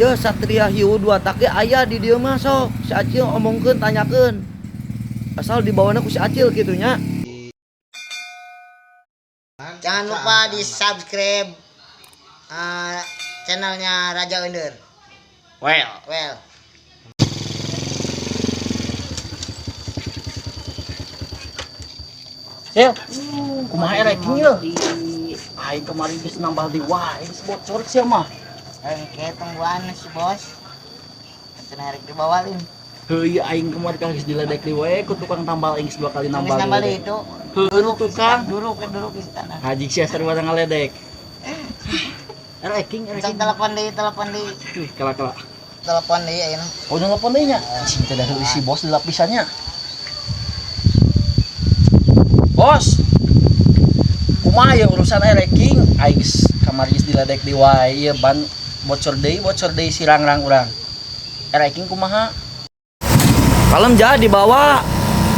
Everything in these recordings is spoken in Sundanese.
Yo Satria Hiu dua take aya di dieu mah sok si Acil omongkeun tanyakeun. Asal dibawana ku si Acil kitu nya. Jangan lupa di subscribe channelnya Raja Under. Well. Well. Sil, kumaha erek ieu? Aing kemarin geus nambal di wae, geus bocor sia mah. Kayak tungguan si bos. Cenah rek dibawalin. Heuh, ieu aing kemarin kan geus diledek di wae ku tukang tambal aing geus dua kali Nambal nambal. nambal diledek. itu. Heuh, nu tukang. Duruk duruk di tanah. Haji sia sarua ngaledek. Ereking, Cang ereking. telepon deui, telepon deui. Ih, kala-kala. Telepon deui ayeuna. Oh, nelpon deui nya. Anjing teh dari si bos di lapisannya. Bos. Kumaha ya urusan ereking? Aing geus kamari geus diledek di wae ieu ban bocor deui si rangrang urang. Ereking kumaha? Kalem ja dibawa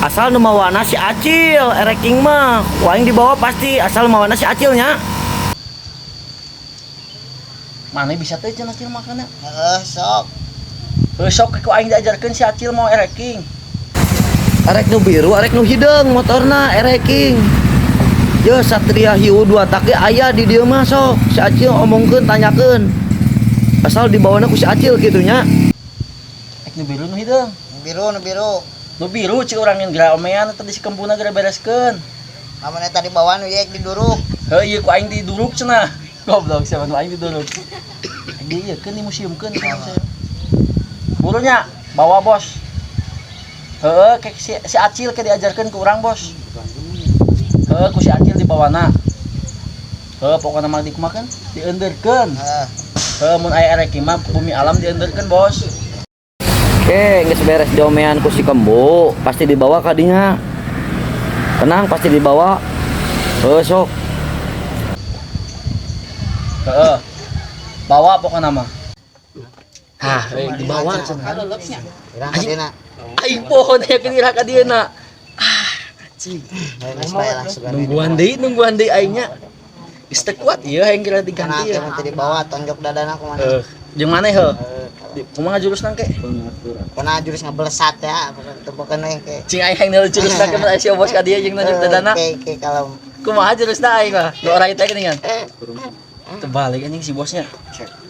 asal nu mawana si Acil ereking mah. Ku aing dibawa pasti asal mawana si Acil nya. Mana bisa teh cenah Acil makannya? Heeh, sok. Heuh, sok ku aing diajarkeun si Acil mau ereking. Arek nu biru, arek nu hideung motorna ereking. Yo Satria Hiu dua take aya di dieu mah sok si Acil omongkeun tanyakeun. Asal dibawana ku si Acil kitu nya. Ek nu biru nu hideung. Nu biru, nu biru. Nu biru cik urang yang geura omean teh di si kembuna geura bereskeun. Lamun eta dibawa nu ieu diduruk. Heuh, ieu ku aing diduruk cenah. Goblok siapa nu aing diduruk. Aing di ieu keun di museumkeun ka museum. Burunya bawa bos. Heuh, kayak si Acil ke diajarkeun ku urang bos. Heuh, ku si Acil dibawana. Heuh, pokona mah dikumakeun, diendeurkeun. Heeh. Heuh, mun aya erek mah bumi alam diendeurkeun bos. Oke, geus beres diomean ku si Kembo, pasti dibawa ka dinya. Tenang, pasti dibawa. Heuh, sok. Heeh. Bawa pokona mah. Hah, dibawa cenah. Urang ka dieuna. Aing pohon aya ke dira ka dieuna. Ah, anjing. Geus bae lah sebenarnya. Nungguan deui aingnya. Geus teu kuat ieu aing kira Karena diganti ya. teu teu dibawa tonjok dadana kumaha. Heuh, jeung maneh heuh? Heeh. Kumaha jurusna ke? Pernah jurus ngebelesat ya, tempokeun we ke. Cing aing hayang nelu jurusna ke mun aya si bos ka dieu jeung nonjok dadana. Ke ke kalau Kumaha jurusna aing mah? Nu orang teh geuningan. Terbalik anjing si bosnya.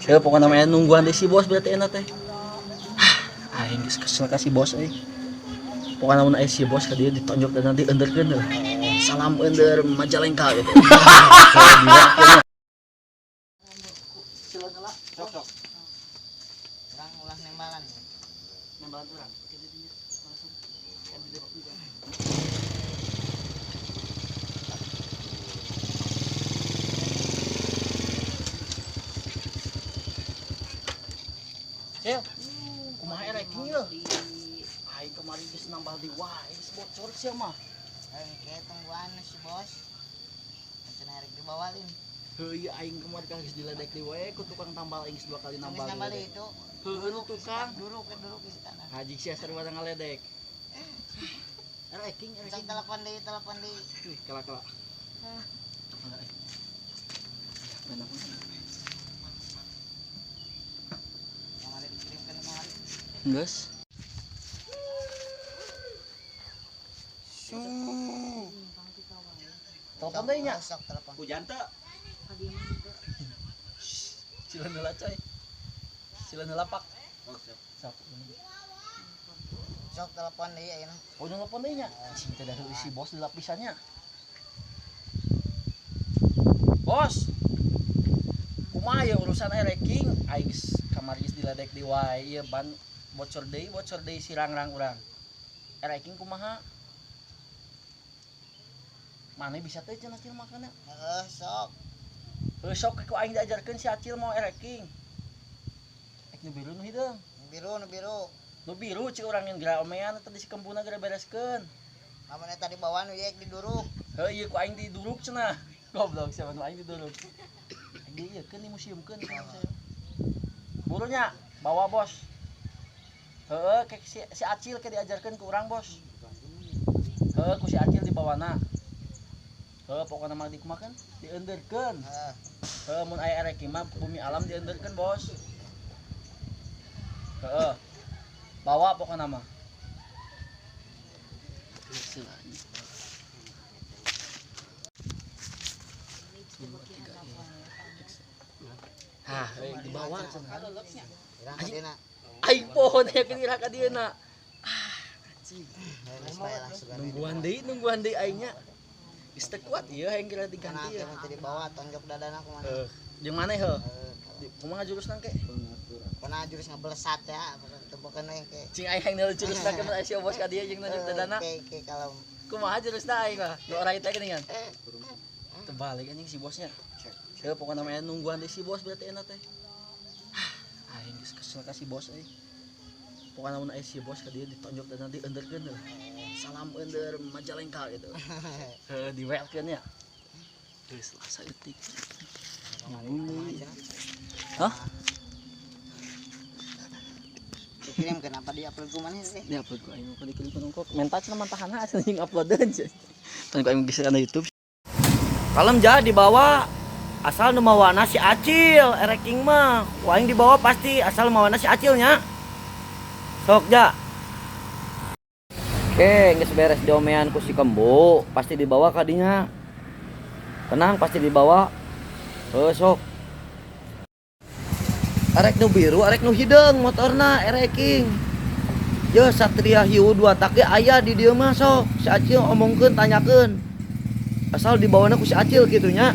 Heuh, pokona mah nungguan deui si bos berarti enak teh. Hah, aing geus kesel ka si bos euy. Pokona mun aya si bos ka dieu ditonjok dan nanti enderkeun heuh. Salam ender Majalengka gitu. Sok sok. Urang ulah nembalan. Nembalan urang. Oke jadinya langsung. Kan di depan juga. Cil, kumaha ereking ieu? Aing kemarin geus nambal di wae, geus bocor sia mah. Kayak tungguan si bos. Cenah rek dibawalin. Heuh, ieu aing kemarin kan geus diledek di wae ku tukang tambal aing geus dua kali Geus nambal. nambal diledek. itu. Heuh, nu tukang. Duruk duruk di tanah. Haji sia sarua ngaledek. Ereking, Cang ereking. telepon deui, telepon deui. Ih, kala-kala. Kamari dikirimkeun kamari. Geus. Telepon deui nya. Sok telepon. Hujan teu? Sila heula coy. Sila heula pak. Sok. Sok telepon deui ayeuna. Oh, nelpon deui nya. Anjing teh dari si bos di lapisannya. Bos. Kumaha ya urusan ereking? Aing geus kamari geus diledek di wae ieu ban bocor deui si rangrang urang. Ereking kumaha? Mana bisa teh cenah Acil makannya? Heeh, sok. Heuh, sok ku aing diajarkeun si Acil mau ereking. Ek nu biru nu hideung. Nu biru, nu biru. Nu biru cik urang yang geura omean teh di si kembuna geura bereskeun. Lamun eta dibawa nu ieu diduruk. Heuh, ieu ku aing diduruk cenah. Goblok siapa nu aing diduruk. Aing di ieu keun di museumkeun ka museum. Burunya bawa bos. Heuh, kayak si Acil ke diajarkeun ku urang bos. Heuh, ku si Acil dibawana. Heuh, pokona mah dikumakeun, diendeurkeun. Heeh. Heuh, mun aya erek mah bumi alam diendeurkeun bos. Heeh. Bawa pokoknya mah. Hah, dibawa cenah. Urang ka dieuna. Aing pohon ya kira ka dieu na. Ah, anjing. Geus bae lah sugan. Nungguan deui aingnya. Geus teu kuat ieu hayang kira Karena diganti ya. teu dibawa tonjok dadana kumaha. Heuh, jeung maneh heuh. Heuh. Kumaha jurusna ke? Kumaha jurus ngebelesat ya, tebakan we ke. Cing aing hayang nilai jurusna ke mun aya si bos ka dieu jeung nonjok dadana. Ke ke kalau Kumaha jurusna aing mah? Nu orai teh geuningan. Terbalik anjing si bosnya. Heuh, pokokna mah nungguan deui si bos berarti enak teh. Ah, aing geus kesel ka si bos euy. Pokokna mun aya si bos ka dieu ditonjok dadana dieenderkeun heuh. Salam ender Majalengka gitu. Heuh, diwelkeun ya. Geus lah saeutik. Nanggung. Hah? Dikirim kenapa di upload ku maneh sih? Di upload ku aing mah dikirim ku nongkok. Menta cenah mantahana cenah jeung uploadeun cenah. Tan ku aing geus kana YouTube. Kalem ja dibawa asal nu mawana si Acil ereking mah. Ku aing dibawa pasti asal mawana si Acilnya. Sok ja. Oke, geus beres diomean ku si Kembo, pasti dibawa ka dinya. Tenang, pasti dibawa. Heuh, sok. Arek nu biru, arek nu hideung motorna ereking. Yo Satria Hiu dua tak ge aya di dieu mah sok. Si Acil omongkeun tanyakeun. Asal dibawana ku si Acil kitu nya.